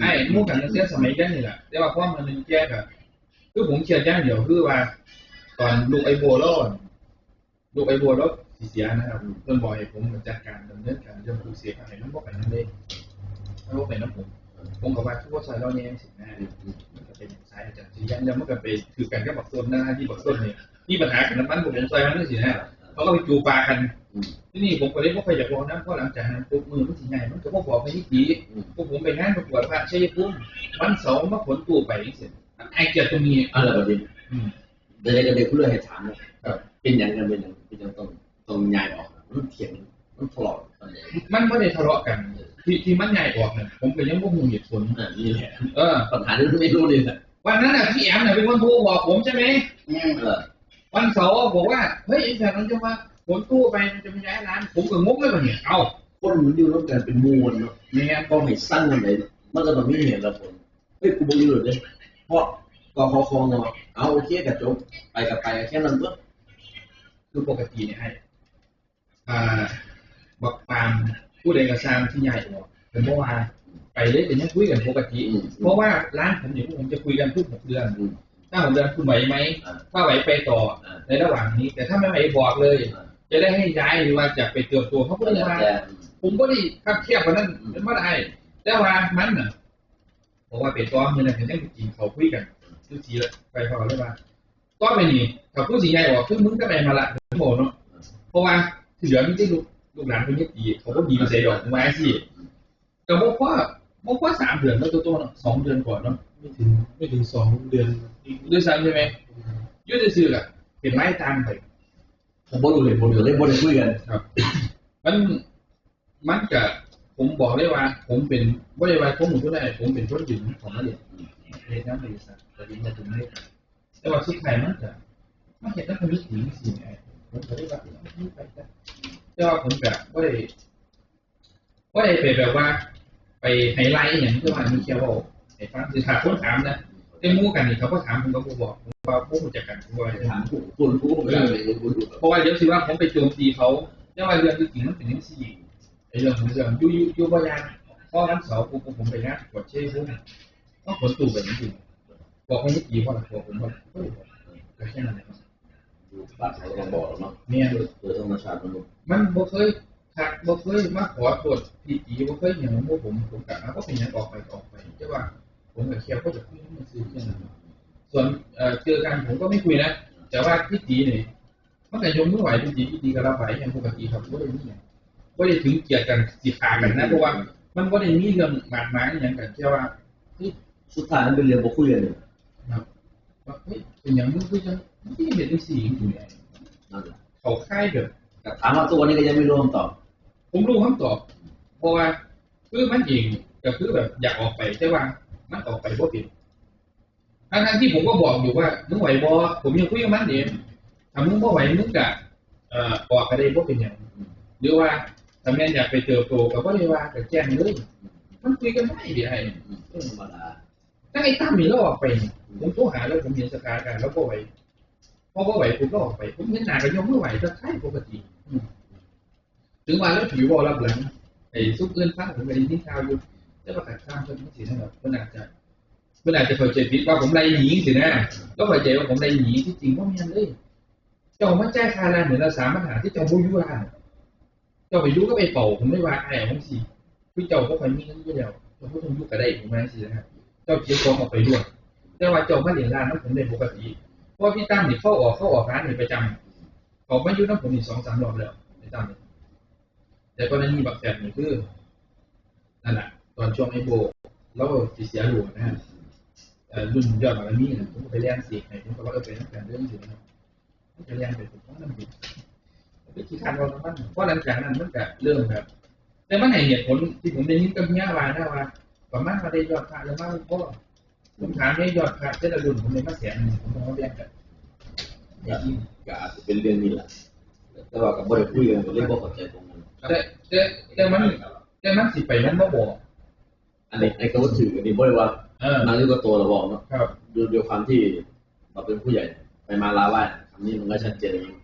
ອ້າຍ ຮູ້ກັນຕັ້ງແຕ່ສະໄໝຮຽນນີ້ແຫຼະ ແຕ່ວ່າຄວາມອັນໜຶ່ງແກ່ກໍ ຄືຜົມຄຽດຢ່າງດຽວ ຄືວ່າຕອນລູກອ້າຍໂບ້ລາວ ລູກອ້າຍໂບ້ລາວຊິເສຍນະຄັບ ເພິ່ນບອກໃຫ້ຜົມຈັດການດຳເນີນການເລື່ອງປູກເສກໃຫ້ ມັນບໍ່ໄປນຳເດ້ ມັນບໍ່ໄປນຳຜົມ ຜົມກໍວ່າຄືບໍ່ຊ່ອຍລາວແດ່ ຈັ່ງຊີ້ນະ ມັນກໍເປັນສາຍອາຈານຊິຍັນ ແລ້ວມັນກໍໄປຖືກກັນກັບບັກຕົ້ນນະ ທີ່ບັກຕົ້ນນີ້ມີບັນຫາກັນນຳມັນ ບໍ່ຢາກຊ່ອຍມັນຈັ່ງຊີ້ນະ ເຂົາກໍໄປຈູປາກັນ ອືມ ທີນີ້ຜົມກໍເລີຍບໍ່ຄ່ອຍຢາກເວົ້ານຳ ພໍຫຼັງຈາກນັ້ນປຸບ ມື້ມັນຊິຍ້າຍ ມັນກໍມາບອກໃນນິຕິ ອືມ ພວກຜົມໄປງານປະກວດພະໄຊຍະພູມ ວັນເສົາມາຂົນຕູ້ໄປຈັ່ງຊີ້ ມັນໃຫ້ກຽດຕົງນີ້ ເອົາລະບັດນີ້ ອືມ ໃດໆກໍໄດ້ຜູ້ເລື່ອງໃຫ້ຖາມເນາະ ເປັນຫຍັງ ເປັນຫຍັງ ເປັນຫຍັງຕ້ອງ ຕ້ອງຍ້າຍອອກ ມັນຖຽງ ມັນທະເລາະກັນ ມັນບໍ່ໄດ້ທະເລາະກັນ ທີ່ ທີ່ມັນຍ້າຍອອກນັ້ນ ຜົມກໍຍັງບໍ່ຮູ້ເຫດຜົນ ອັນນີ້ແຫຼະ ເອີ ບັນຫາທີ່ມັນມີຢູ່ນີ້ແຫຼະ ວັນນັ້ນນະ ທີ່ແອມນະເປັນຄົນໂທບອກຜົມໃຊ່ໄໝ ອືມ ເອີ ວັນເສົາບອກວ່າ ເຮີ້ຍ ອີ່ຫຍັງມັນຈະມາຂົນຕູ້ໄປ ມັນຈະມາຍ້າຍຫຼານ ຜົມກໍງົງເລີຍບັດນີ້ ເອົ້າ ຄົນມັນຢູ່ນຳກັນເປັນໝູ່ເນາະ ແມ່ນ ຕ້ອງໃຫ້ຊັງກັນໄດ໋ ມັນກໍຕ້ອງມີເຫດແລະຜົນ ເຮີ້ຍ ກູບໍ່ຢູ່ແລ້ວເດ້ ເພາະ ກຂຄ ເນາະ ເອົາ ໂອເຄ ກໍຈົບ ໄປກໍໄປ ແຄ່ນັ້ນຕົວະ ຄືປົກກະຕິນີ້ ອ້າຍ ອ່າ ບັກປາມ ຜູ້ໃດກໍຊ່າງທີ່ຍ້າຍອອກ ເພິ່ນບໍ່ວ່າ ໄປເລີຍ ກໍຍັງຄຸຍກັນປົກກະຕິ ອືມ ເພາະວ່າຮ້ານຜົມນີ້ ພວກຜົມຈະຄຸຍກັນທຸກຫົກເດືອນ ອືມ ຖ້າຫົກເດືອນຄຸນໄຫວໄໝ ອ່າ ຖ້າໄຫວໄປຕໍ່ ອ່າ ໃນລະຫວ່າງນີ້ ແຕ່ຖ້າໄມ່ໄຫວບອກເລີຍ ອ່າ ຈະໄດ້ໃຫ້ຍ້າຍ ຫຼືວ່າຈະໄປເຕີບໂຕ ເຮົາບໍ່ໄດ້ວ່າ ແລ້ວແຕ່ ອືມ ຜົມບໍ່ໄດ້ຄັບແຄບປານນັ້ນ ອືມ ເປັນບໍ່ໄດ້ ແຕ່ວ່າມັນນະ ບອກວ່າໄປຕໍ່ ມື້ນັ້ນກໍຍັງໄປກິນເຂົ້າຄຸຍກັນ ຄືຊິໄປ ເຂົາກໍເລີຍວ່າ ຕໍ່ໄປນີ້ ຖ້າກູຊິຍ້າຍອອກ ຄືມຶງກັບໄອ້ມາລະເວົ້າເນາະ ເພາະວ່າທີ່ເຫຼືອມີແຕ່ລູກ ລູກຫຼານເພິ່ນຍັງຕີ ເຂົາບໍ່ໜີໄປໃສດອກ ວ່າຈັ່ງຊີ້ ກໍບໍ່ພໍ ບໍ່ພໍສາມເດືອນເນາະ ໂຕໆເນາະ ສອງເດືອນກວ່າເນາະ ໄມ່ເຖິງ ໄມ່ເຖິງສອງເດືອນດ້ວຍຊ້ຳໃຊ່ໄໝ ຢູ່ຊື່ໆ ກໍເປັນລາຍຕ່າງໄປ ກໍບໍ່ຮູ້ເຫດຜົນ ກໍເລີຍບໍ່ໄດ້ຄຸຍກັນ ຄັບ ມັນ ມັນກະ ຜົມບອກເລີຍວ່າ ຜົມເປັນ ບໍ່ໄດ້ວ່າຄົນໝູ່ຄົນໃດ ຜົມເປັນຄົນດຶງເຂົາມາຫຼິ້ນ ເຮັດງານບໍລິສັດ ກະດຶງມາຕົງນີ້ ແຕ່ວ່າສຸດທ້າຍມັນກະ ມາເຮັດນຳທຳອິດອີກຈັ່ງຊີ້ແຫຼະ ຜົມກະເລີຍວ່າ ເອີ ມັນໄປຊະ ແຕ່ວ່າຜົມກະບໍ່ໄດ້ ບໍ່ໄດ້ໄປແບບວ່າ ໄປໄຮໄລອີ່ຫຍັງ ຄືວ່າມີແຄ່ເວົ້າໃຫ້ຟັງ ຄືຖ້າຄົນຖາມນະ ແຕ່ໝູ່ກັນນີ້ ເຂົາບໍ່ຖາມ ຜົມກໍບໍ່ບອກ ເພາະວ່າບໍ່ຮູ້ຈັກກັນ ເພາະວ່າ ຖາມຜູ້ ຄົນຮູ້ ເອີ ເພາະວ່າດຽວຊິວ່າຜົມໄປໂຈມຕີເຂົາ ແຕ່ວ່າເລື່ອງທີ່ຈິງມັນເປັນຈັ່ງຊີ້ ໄອ້ເລື່ອງຂອງເລື່ອງ ຢູ່ ຢູ່ ຢູ່ບໍ່ຢ່າງ ພໍວັນເສົາປຸບ ພວກຜົມໄປງານກວດເຊໂຮມ ເອົາ ຂົນຕູ້ໄປຈັ່ງຊີ້ ບອກໃຫ້ມີຕີ ພໍລະ ບອກຜົມວ່າ ເອີ ກໍແຄ່ນັ້ນແຫຼະ ຢູ່ປາກເຂົາຕ້ອງບອກແລ້ວເນາະ ແມ່ນ ໂດຍທຳມະຊາດມະນຸດ ມັນບໍ່ເຄີຍທັກ ບໍ່ເຄີຍມາຂໍໂທດທີ່ຕີ ບໍ່ເຄີຍຫຍັງ ໝູ່ຜົມ ຜົມກໍ ເອົາ ບໍ່ເປັນຫຍັງ ອອກໄປກໍອອກໄປ ແຕ່ວ່າຜົມກໍແຄ່ພໍຈະຄຸຍນຳຊື່ໆ ແຄ່ນັ້ນ ສ່ວນ ເອີ ເຈີກັນ ຜົມກໍໄມ່ຄຸຍນະ ແຕ່ວ່າທີ່ຕີນີ້ ມັນກໍຍົກມືໄຫວ້ ເປັນປີຕິກະລະບາຍ ອີ່ຫຍັງປົກກະຕິຄັບ ບໍ່ໄດ້ມີຫຍັງ ບໍ່ໄດ້ເຖິງກຽດກັນ ຊິຂ້າກັນນະ ເພາະວ່າມັນບໍ່ໄດ້ມີເລື່ອງບາດໝາງອີ່ຫຍັງກັນ ແຕ່ວ່າ ເຮີ້ຍ ສຸດທ້າຍມັນເປັນເລື່ອງບໍ່ຄຸຍກັນນີ້ ຄັບ ວ່າ ເຮີ້ຍ ເປັນຫຍັງ ມຶງຄືຈັ່ງ ມຶງຄືເຮັດຈັ່ງຊີ້ ຈັ່ງຊີ້ ນັ້ນແຫຼະ ເຂົາຄາຍແບບ ກໍຖາມມາທຸກວັນນີ້ກໍຍັງບໍ່ຮູ້ຄຳຕອບ ຜົມຮູ້ຄຳຕອບ ເພາະວ່າ ຄືມັນເອງ ກໍຄືແບບຢາກອອກໄປ ແຕ່ວ່າມັນອອກໄປບໍ່ເປັນ ທັງໆທີ່ຜົມກໍບອກຢູ່ວ່າ ມຶງໄຫວບໍ່? ຜົມຍັງຄຸຍກັບມັນເດ ຖ້າມຶງບໍ່ໄຫວ ມຶງກະ ເອີ ອອກກໍໄດ້ ບໍ່ເປັນຫຍັງ ຫຼືວ່າ ຖ້າແມ່ນຢາກໄປເຕີບໂຕກໍບໍ່ໄດ້ວ່າ ກໍແຈ້ງເລີຍ ມັນຄຸຍກັນໄດ້ເດ ອ້າຍ ເອີ ທຳມະດາ ທັງໄອ້ຕັ້ມນີ້ລາວອອກໄປນີ້ ຜົມໂທຫາລາວ ຜົມເຫັນສະຖານະການລາວບໍ່ໄຫວ ພໍບໍ່ໄຫວປຸບລາວອອກໄປ ຜົມເຫັນໜ້າກໍຍົກມືໄຫວ້ທັກທາຍປົກກະຕິ ອືມ ເຖິງວ່າລາວຖືເວົ້າລັບຫຼັງ ໃຫ້ຊຸມອື່ນຟັງ ຜົມກໍໄດ້ຍິນຂ່າວຢູ່ ແຕ່ວ່າກະຊ່າງເພິ່ນ ຈັ່ງຊີ້ນະ ເພິ່ນອາດຈະ ເພິ່ນອາດຈະເຂົ້າໃຈຜິດວ່າຜົມໄລ່ໜີ ຈັ່ງຊີ້ນະ ລາວເຂົ້າໃຈວ່າຜົມໄລ່ໜີ ທີ່ຈິງບໍ່ແມ່ນເລີຍ ເຈົ້າມາຈ່າຍຄ່າຮ້ານເດືອນລະສາມພັນຫ້າ ທີ່ເຈົ້າບໍ່ຢູ່ຮ້ານ ເຈົ້າໄປຢູ່ກັບໄອ້ເປົາ ຜົມເລີຍວ່າ ອ້າຍ ເອົາຈັ່ງຊີ້ ຄືເຈົ້າບໍ່ຄ່ອຍມີເງິນຢູ່ແລ້ວ ເຈົ້າບໍ່ຕ້ອງຢູ່ກໍໄດ້ ຜົມວ່າຈັ່ງຊີ້ນະ ເຈົ້າເກັບຂອງອອກໄປໂລດ ແຕ່ວ່າເຈົ້າມາຫຼິ້ນຮ້ານນຳຜົມໄດ້ປົກກະຕິ ເພາະວ່າພີ່ຕັ້ມນີ້ເຂົ້າອອກ ເຂົ້າອອກຮ້ານນີ້ປະຈຳ ເຂົາມາຢູ່ນຳຜົມນີ້ສອງສາມຮອບແລ້ວ ໄອ້ຕັ້ມນີ້ ແຕ່ກໍໄດ້ມີບັກແຟດນີ້ຄື ນັ້ນລະ ຕອນຊ່ວງໄອ້ໂບ້ລາວຊິເສຍໂລນະ ເອີ ລຸ້ນຍອດບາລະມີນະ ຜົມກໍໄປແລ່ນເສກໃຫ້ ຜົມກໍວ່າ ເອີ ໄປນຳກັນເດີ ຈັ່ງຊີ້ນະ ມັນກໍແລ່ນໄປ ຜົມກໍນັ້ນຢູ່ ໄປຂີ້ຄ້ານເວົ້ານຳມັນ ພໍຫຼັງຈາກນັ້ນມັນກໍເລີ່ມແບບ ແຕ່ມັນໃຫ້ເຫດຜົນທີ່ຜົມໄດ້ຍິນກັບເມຍວ່ານະ ວ່າປະມານວ່າໄດ້ຍອດພະແລ້ວມາບໍ່ ຜົມຖາມເດ້ ຍອດພະແຕ່ລະລຸ້ນ ຜົມໄດ້ມາແສນໜຶ່ງ ຜົມຕ້ອງມາແບ່ງກັນ ກໍ ກໍອາດຈະເປັນເລື່ອງນີ້ລະ ແຕ່ວ່າກໍບໍ່ໄດ້ຄຸຍກັນ ກໍເລີຍບໍ່ເຂົ້າໃຈຕົງນັ້ນ ແຕ່ ແຕ່ ແຕ່ມັນ ແຕ່ມັນຊິໄປນຳບໍ່ບອກ ອັນນີ້ ອັນນີ້ກໍບໍ່ຖືກ ອັນນີ້ບໍ່ໄດ້ວ່າ ເອີ ນັ່ງຢູ່ກັບໂຕລະບອກເນາະ ຄັບ ດ້ວຍ ດ້ວຍຄວາມທີ່ເຮົາເປັນຜູ້ໃຫຍ່ ໄປມາລາວໄວ້ ຄຳນີ້ມັນກໍຊັດເຈນ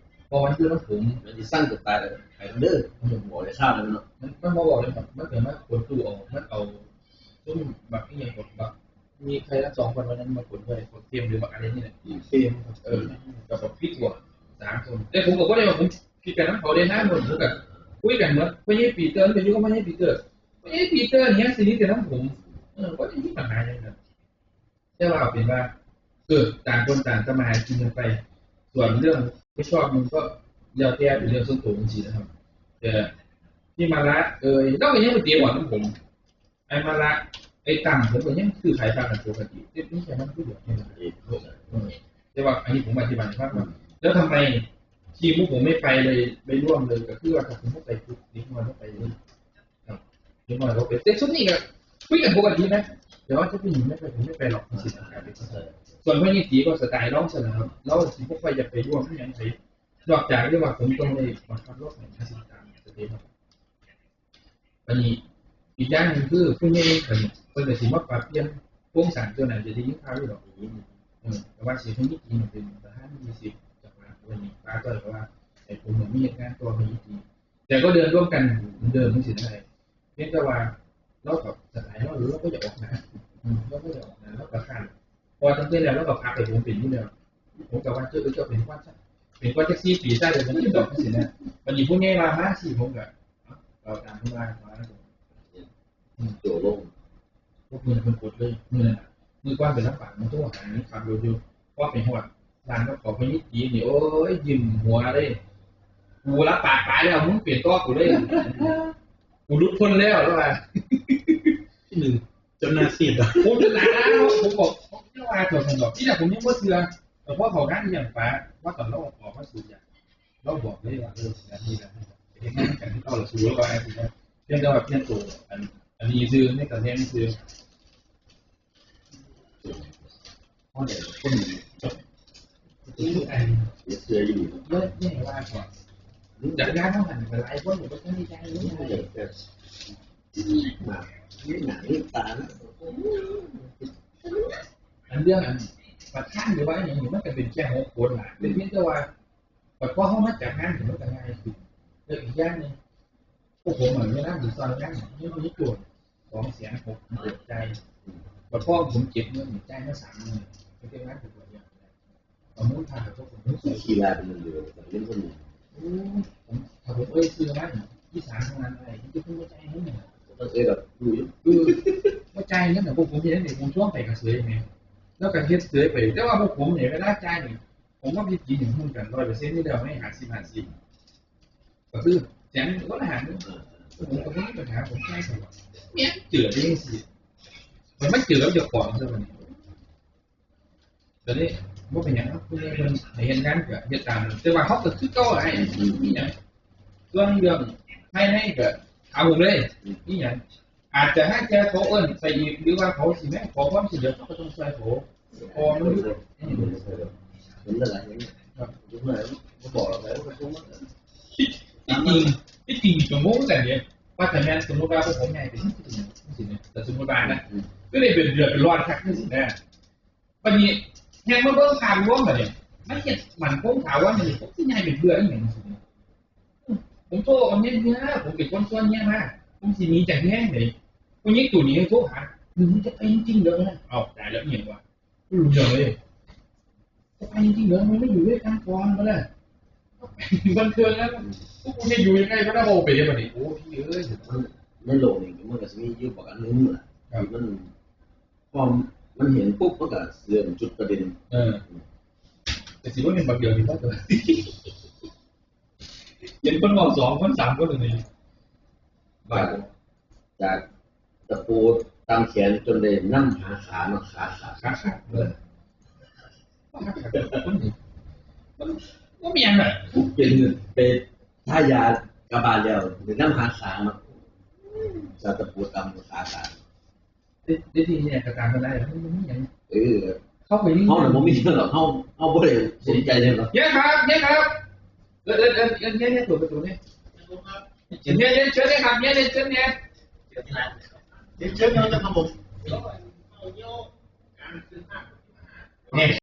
ເພາະມັນຢູ່ນຳຜົມ ມັນຊິສັ່ງຕົວຕາຍ ໄປນຳເດີ ອືມ ບໍ່ໄດ້ຂ້າວນຳເນາະ ມັນ ມັນບໍ່ເວົ້າເລີຍ ມັນກໍມາຂົນຕູ້ເອົາ ມັນເອົາ ມບັກອີ່ຫຍັງ ບັກ ບັກມີໃຄລະສອງຄົນ ວັນນັ້ນມາຂົນເພິ່ນ ບັກເຕັມ ຫຼືບັກອະໄລນີ້ແຫຼະ ເຕັມ ເອີ ກັບບັກພິດບວກສາມຄົນ ແຕ່ຜົມກໍບໍ່ໄດ້ວ່າຜົມຜິດກັນນຳເຂົາເດ້ນະ ເພິ່ນກໍຄຸຍກັນໝົດ ພໍ່ໃຫຍ່ປີເຕີມັນກໍຢູ່ກັບພໍ່ໃຫຍ່ປີເຕີ ພໍ່ໃຫຍ່ປີເຕີນີ້ຍັງສະໜິດກັນນຳຜົມ ເອີ ບໍ່ໄດ້ມີບັນຫາຫຍັງກັນ. ແຕ່ວ່າເອົາເປັນວ່າ ເອີ ຕ່າງຄົນຕ່າງທຳມາຫາກິນກັນໄປ ສ່ວນເລື່ອງຮັບຜິດຊອບມັນກໍແລ້ວແຕ່ເປັນເລື່ອງສ່ວນໂຕຈັ່ງຊີ້ນະຄັບ. ແຕ່ທີ່ມາລະ ເອີ ລາວກໍຍັງໄປເຕະບອນນຳຜົມ ໄອ້ມາລະ ໄອ້ຕັ້ມ ຜົມກໍຍັງຊື້ຂາຍປານກັນປົກກະຕິ ແຕ່ມີແຄ່ມັນຜູ້ດຽວເທົ່ານັ້ນເອງ. ເອີ ແຕ່ວ່າອັນນີ້ຜົມອະທິບາຍໃຫ້ຟັງວ່າ ແລ້ວທຳໄມທີມຂອງຜົມໄມ່ໄປເລີຍ ໄປຮ່ວມເລີຍ ກໍຄືວ່າຖ້າຜົມບໍ່ໄປປຸບ ເດັກນ້ອຍບໍ່ໄປເລີຍ. ເດັກນ້ອຍກໍເປັນ ແຕ່ຊຸມນີ້ກໍຄຸຍກັນປົກກະຕິນະ ແຕ່ວ່າຈະເປັນຫຍັງໄມ່ໄປ ບໍ່ໄປຫຼອກ ຈັ່ງຊີ້ນະ. ສ່ວນພວກນີ້ຕີກໍສະໄຕລາວຊັ້ນນະຄັບ ລາວຊິບໍ່ຄ່ອຍຢາກໄປຮ່ວມອີ່ຫຍັງໃຜ ນອກຈາກທີ່ວ່າຜົມຕ້ອງໄດ້ບັງຄັບລາວໃຫ້ມາຕິດຕາມສະເຕດເນາະ. ບັດນີ້ອີກຢ່າງໜຶ່ງຄືຜູ້ໃຫຍ່ເພິ່ນ ເພິ່ນກໍຊິມາປັບປ່ຽນໂຄງສ້າງຕົວນັ້ນ ຈະໄດ້ຍິນຂ່າວຢູ່ດອກ ເອີ ກໍວ່າຊິໃຫ້ມີຕີເປັນປະທານທີ່ສິບຈັງຫວັດ ບັດນີ້ປ້າຕ້ອຍກໍວ່າໃຫ້ຜົມມີເຮັດງານຕໍ່ໃຫ້ມີຕີ ແຕ່ກໍເດີນຮ່ວມກັນເດີມຈັ່ງຊີ້ນະ ພຽງແຕ່ວ່າລາວກໍສະໄຕລາວ ລາວບໍ່ຢາກອອກໜ້າ ອືມ ລາວບໍ່ຢາກອອກໜ້າ ລາວກໍຄ້ານ ເພາະວ່າຕັ້ງແຕ່ແລກລາວກໍພັກໃຫ້ຜົມເປັນຢູ່ແລ້ວ ຜົມກໍວ່າ ເຈົ້າ ເຈົ້າເປັນກ່ອນຊະ ເປັນກ່ອນຈັກສີ່ປີຊະ ດຽວຜົມຊິດອກ ຈັ່ງຊີ້ນະ. ບັດນີ້ຜູ້ໃຫຍ່ວ່າມາຊີ້ ຜົມກໍເອົາຕາມເພິ່ນວ່າ ອືມ ໂຈລົງ ພວກມື້ນັ້ນເພິ່ນກົດເລີຍ ມື້ນັ້ນນະ ມື້ກ່ອນໄປລຳປາງ ມັນໂທຫາ ຍັງຂັບລົດຢູ່ ພໍໄປຮອດຮ້ານກັບເຂົາ ເພິ່ນຍິນດີນີ້ ໂອ້ຍ ຍິ້ມຫົວເລີຍ ກູລະປາກປາຍແລ້ວ ມຶງປ່ຽນຕໍ່ກູເລີຍ ກູຫຼຸດພົ້ນແລ້ວ ລາວວ່າ ທີໜຶ່ງ ຈົນໜ້າຊີດ ຜົມຈົນໜ້າ ຜົມບອກ ເຈົ້າວ່າຕົວະຊັ້ນດອກ ທີແລກຜົມຍັງບໍ່ເຊື່ອ ແຕ່ພໍເຂົ້າງານລ້ຽງປາ ວ່າຕອນລາວອອກມາສູບຢາ ລາວບອກເລີຍວ່າ ເອີ ແບບນີ້ແຫຼະ ເຮັດງານກັນຄືເກົ່າລະສູ ລາວວ່າຈັ່ງຊີ້ນະ ພຽງແຕ່ວ່າປ່ຽນໂຕ ອັນ ອັນນີ້ຊື່ ໃນຕຳແໜ່ງຊື່ ເຮົາໄດ້ຄົນ ຄືອັນ ເສຍເຊື່ອຢູ່ ເລີຍ ເລີຍວ່າກ່ອນ ຈັກງານເຮົາຫັ້ນກໍຫຼາຍຄົນ ກໍບໍ່ທັນໄດ້ຈ່າຍເງິນໃຫ້ ໜ້າ ໜ້າມີຕານະ ອັນເລື່ອງອັນປະທານ ຫຼືວ່າອີ່ຫຍັງນີ້ ມັນກໍເປັນແຄ່ຫົກຄົນລະ ເປັນພຽງແຕ່ວ່າ ບັດພໍເຮົາມາຈັດງານນີ້ ມັນກໍງ່າຍຂຶ້ນ ແລ້ວອີກຢ່າງໜຶ່ງ ພວກຜົມ ເວລາຊິຊ່ອຍງານນີ້ ມີໂຈນສອງແສນຫົກ ເອົາຈ່າຍ ບັດພໍຜົມເກັບເງິນນີ້ ຈ່າຍມາສາມໝື່ນ ໄປເຮັດງານກໍບໍ່ໄດ້ ປະມູນຄ່າກັບພວກຜົມ ຂີ້ລາດມັນເດີ ເປັນຄົນ ໂອ້ຍ ຜົມ ຖ້າຜົມເອີ່ຍຊື່ມານີ້ ອີສານທັງນັ້ນ ໄອ້ທີ່ເພິ່ນບໍ່ຈ່າຍເງິນນີ້ ຕ້ອງເອີ່ຍແບບຮູ້ຢູ່ ເອີ ບໍ່ຈ່າຍເງິນນະ ພວກຜົມເຮັດຈັ່ງໃດ ຜົມຊວນໄປກໍເສຍແມ່ນ ແລ້ວກໍເຮັດເສຍໄປ ແຕ່ວ່າພວກຜົມນີ້ ເວລາຈ່າຍນີ້ ຜົມກັບຍາຍຈີນນີ້ຮູ້ກັນຮ້ອຍເປີເຊັນຢູ່ແລ້ວ ໃຫ້ຫ້າສິບ ຫ້າສິບ ກໍຄືແສນໜຶ່ງກໍລະຫ້າສິບ ເອີ ເອີ ເອີ ເອີ ຜົມກໍບໍ່ມີບັນຫາ ຜົມຈ່າຍຕະຫຼອດ ແມ່ນເຈີໄດ້ຈັ່ງຊີ້ ມັນມາເຈີກັບເຈົ້າຂອງຊະບັດນີ້ ກໍເລີຍບໍ່ເປັນຫຍັງເນາະ ຜູ້ໃຫຍ່ເພິ່ນໃຫ້ເຮັດງານກໍເຮັດຕາມນັ້ນ ແຕ່ວ່າເຮົາກໍຄືເກົ່າ ອືມ ອີຫຍັງ ສ່ວນເລື່ອງພາຍໃນກໍຖາມຜົມເລີຍ ອືມ ອີຫຍັງ ອາດຈະຫາເທື່ອເຂົາເອີ້ນໄປອີກ ຫຼືວ່າເຂົາຊິມາຂໍຄວາມຊ່ວຍເຫຼືອ ເຮົາກໍຕ້ອງຊ່ວຍເຂົາ ເພາະວ່າມັນ ເອີ ເຫັນຫຼາຍໆ ເຫັນ ຄັບ ເດັກນ້ອຍມາບອກແລ້ວ ເຂົາກໍສົ່ງມາ ທີ່ ທີ່ຈິງ ທີ່ຈິງກໍງົງຄືກັນເດ້ ວ່າຖ້າແມ່ນສົມມຸດວ່າພວກຜົມໃຫຍ່ໄປ ມັນຊິເປັນຫຍັງ ມັນຊິເປັນຫຍັງ ແຕ່ສົມມຸດວ່ານະ ອືມ ຄືໄດ້ເປັນເດືອດເປັນຮ້ອນຄັກຈັ່ງຊີ້ນະ ບັດນີ້ແຮ່ງມາເບິ່ງພາບລວມບັດນີ້ ມາເຮັດໝັ້ນຄົງຖາວອນບັດນີ້ ຜົມຊິຍ້າຍໄປເພື່ອອີຫຍັງ ຜົມໂທກັບເມຍ ເມຍ ຜົມເປັນຄົນຊວນເມຍມາ ຜົມຊິໜີຈາກເມຍຈັ່ງໃດ ຜູ້ຍິງໂຕນີ້ໂທຫາ ມຶງຈະໄປຈິງເດີ ເອົ້າ ຕາຍແລ້ວ ອີຫຍັງວະ ບໍ່ຮູ້ເລື່ອງເລີຍ ຈະໄປຈິງເດີ ມັນໄດ້ຢູ່ດ້ວຍກັນກ່ອນ ບໍ່ໄດ້ ບັນເທີງນະ ພວກກູຈະຢູ່ຍັງໄງ ບໍ່ໄດ້ ເວົ້າໄປເດບັດນີ້ ໂອ້ ພີ່ເອີຍ ໃນໂລກນີ້ມັນກໍຊິມີຢູ່ບັກອັນໜຶ່ງລະ ທີ່ມັນ ພໍມັນເຫັນປຸບ ມັນກໍເລີ່ມຈຸດປະເດັນ ເອີ ແຕ່ຊິບໍ່ແມ່ນບັກດຽວນີ້ບໍ່ ເຫັນຄົນເວົ້າສອງຄົນສາມຄົນນີ້ ບາດ ຈາກຕະປູຕາມແຂນຈົນໄດ້ນຳຫາຂາເນາະ ຂາຂາດ ຂາຂາດ ເອີ ມັນ ມັນບໍ່ມີຫຍັງນະ ເປັນໄປທາຢາກັບບ້ານແລ້ວ ໄດ້ນຳຫາຂາເນາະ ຈາກຕະປູຕາມຂາຂາດ. ເຮັດ ເຮັດອີ່ຫຍັງກໍຕາມກັນໄດ້ ມັນບໍ່ມີຫຍັງ ເອີ ເຮົາໄປນີ້ ເຮົານະບໍ່ມີຫຍັງດອກ ເຮົາ ເຮົາບໍ່ໄດ້ສົນໃຈຫຍັງດອກ ເຮຍຄັບ ເຮຍຄັບ ເອີ້ນ ເອີ້ນ ເອີ້ນ ເອີ້ນເຮຍ ເຮຍ ເປີດປະຕູແດ່ ເຮຍ ເຮຍ ເຊີນເນຍຄັບ ເຮຍ ເຮຍ ເຊີນເນຍ ເຊີນເນຍຄັບຜົມ ນີ້.